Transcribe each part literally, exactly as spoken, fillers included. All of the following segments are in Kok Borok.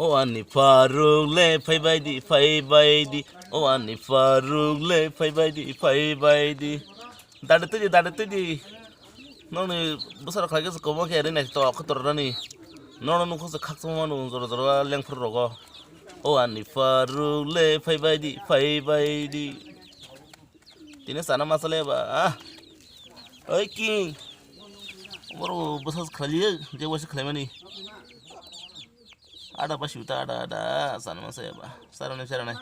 O ani pharuk le phaibai di, phaibai di. O ani pharuk le phaibai di, phaibai di. Dade twi di, dade twi di. Nokni bwsarok khlai khe se kwbangma khe rinai tok khe tornani. Nono nukho se khakchangma manu jora jora lengphuru rogo. O ani pharuk le phaibai di, phaibai di. Tini sana masale ba. Ah. Oi king. Boro bwsa khlai liye, je waisa khlaimani. Ada ba siuta ada ada sana masale ba. Sarane sarane.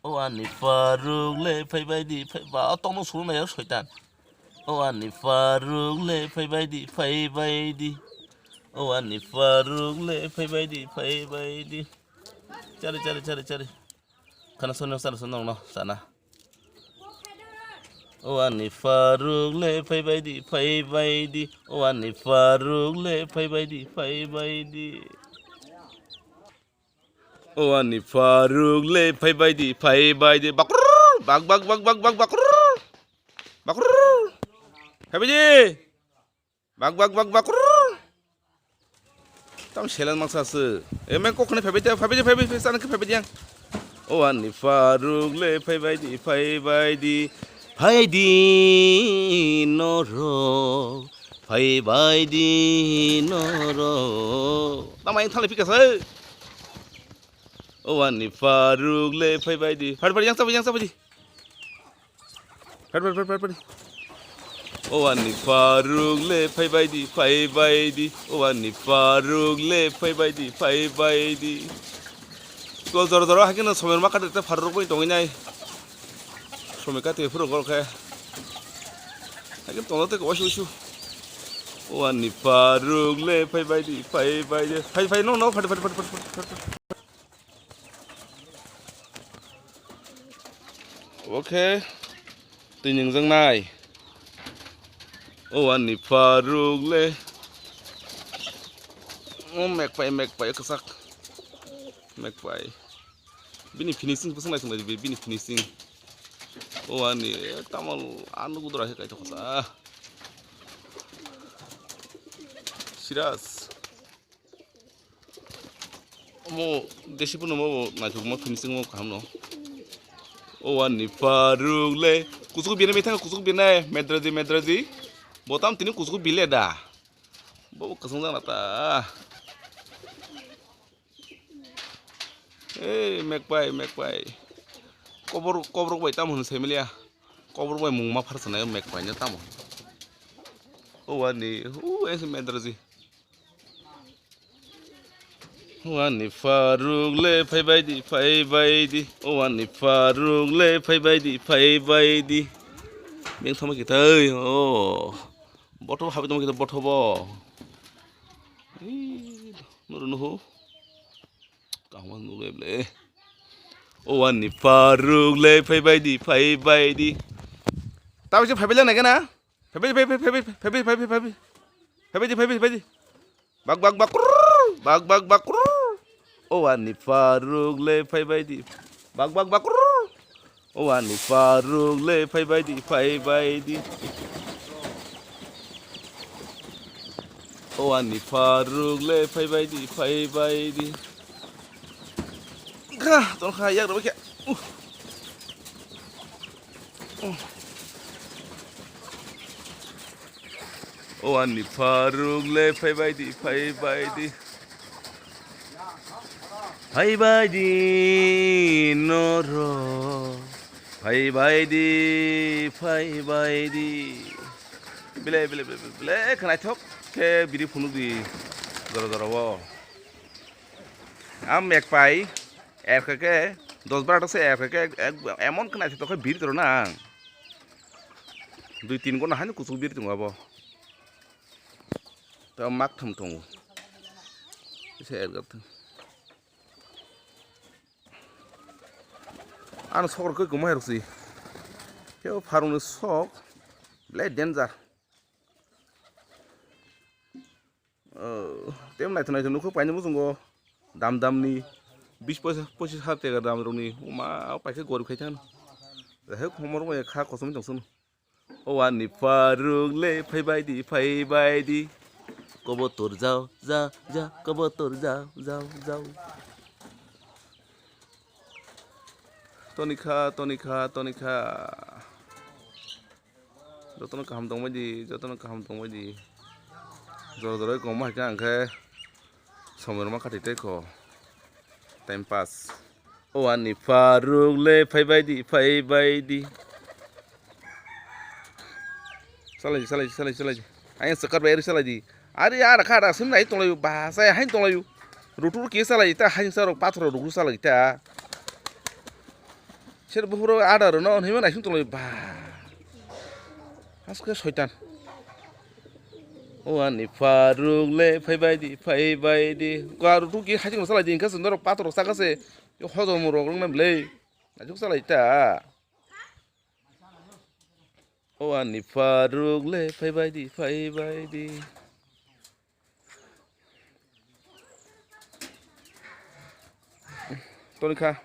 O ani pharuk le phaibai di, phai ba. O tongno suru na yak soitan. O ani pharuk le phaibai di, phaibai di. O ani pharuk le phaibai di, phaibai di. Chari chari chari chari. Khana sono sana sono no sana. O ani pharuk le phaibai di, phaibai di. O ani pharuk le phaibai di, phaibai di. O ani pharuk le phaibai di, phaibai di. Bakrrr, bak bak bak bak bak bakrrr. Bakrrr. Phaibai di. Bak bak bak bak. Tam selen mangsa se. E meng kok khne phaibai de, phaibai de, phaibai, phaibai, sana khe phaibai de yang. O ani pharuk le phaibai di, phaibai di. Phai di norok, phaibai di norok. Tam aing thale phika se. O ani pharuk le phaibai di. Phaibai yang sabai, yang sabai di. Phar, phar, phar, phar, phar. O ani pharuk le phaibai di, phaibai di. O ani pharuk le phaibai di, phaibai di. Ko jora jora hakhe no somer ma kate te pharuk bai tongwi nai. Somer kate phuru gol khe. Hakhe tonglo te ko wasu wasu. O ani pharuk le phaibai di, phaibai di. Phai, phai, no, no, phai, phai, phai. Oke, twi ningjaknai. O ani pharuk le. O mekpai, mekpai kwchak. Mekpai. Bini finishing bwswk naising naidi, bini finishing. O ani, eh, tamal ano gudra he kaito kasa. Siras. Omo desi phano mo naithokma finishing mo kaham no. O ani pharuk le. Kuchuku bini mithang kuchuku bini medraji medraji. Botam tini kuchuku bile da. Bo kasung jana ta. Ei mekpai mekpai. Kobor kobor bai tamo hwn semlia. Kobor bai mungma pharsa nai mekpai ne tamo. O ani hu ese medraji. O ani pharuk le phaibai di, phaibai di. O ani pharuk le phaibai di, phaibai di. Beng thama kitai, o. Botho habi tama kitai botho bo. Ih, nuru nuhu. Kahma nuru eble. O ani pharuk le phaibai di, phaibai di. Tabo se phaibai le nai gana? Phaibai, phaibai, phaibai, phaibai, phaibai, phaibai. Phaibai di, phaibai, phaibai di. Bak, bak, bak, krrrr. Bak, bak, bak, krrrr. O ani pharuk le phaibai di. Bak, bak, bak, krrrr. O ani pharuk le phaibai di, phaibai di. O ani pharuk le phaibai di, phaibai di. Kha, ton kha, yak rwbai khe. Uh. Uh. O ani pharuk le phaibai di, phaibai di. Phaibai di norok, phaibai di, phaibai di. Bile, bile, bile, bile, bile, khnaithok khe biri phunuk di jora jora o. Am mekpai, erkhe khe, dos bar se erkhe khe, ek-, emon khnaithok khe biri toro na ang. Dui tin gona haino kuchuk biri tongo abo. Tei mak thum tongo. Kisa ergap thung. Ano sok rok khe kwmai rok si. Khe o pharung ni sok belai danger. Oh, tem naithok naithok nukho paini muchungo dam dam ni bis pochis, pochis hajar teka dam rok ni. Oma paikhe gorib khai thang. Jahai khomor bai kha kosom tong sunu. O ani pharuk le phaibai di, phaibai di. Kobotor jao, ja, ja, kobotor jao, jao, jao. Tonikha, tonikha, tonikha. Jotono kaham tongbaidi, jotono kaham tongbaidi. Jora jora koma hai khe ang khe somoi rwma khathai tei kho. Time pass. O ani pharuk le phaibaidi, phaibaidi. Salai, salai, salai, salai. Ayang sakar bai ari salai di. Ari ara kha ara sim nai tonglayu, ba sai hain tonglayu. Rutur ke salai ta, hain sarok pathor rugu salai ta. Ser buhuro ada rono hima nai sim tonglayu, ba. Aske soitan. O ani pharuk le phaibaidi, phaibaidi. Ko rutur ke hain salai di, ingkha sundor pathor sakase. Yo hodo murok rong na blei. Ajuk salai ta. O ani pharuk le phaibaidi, phaibaidi. Tonikha.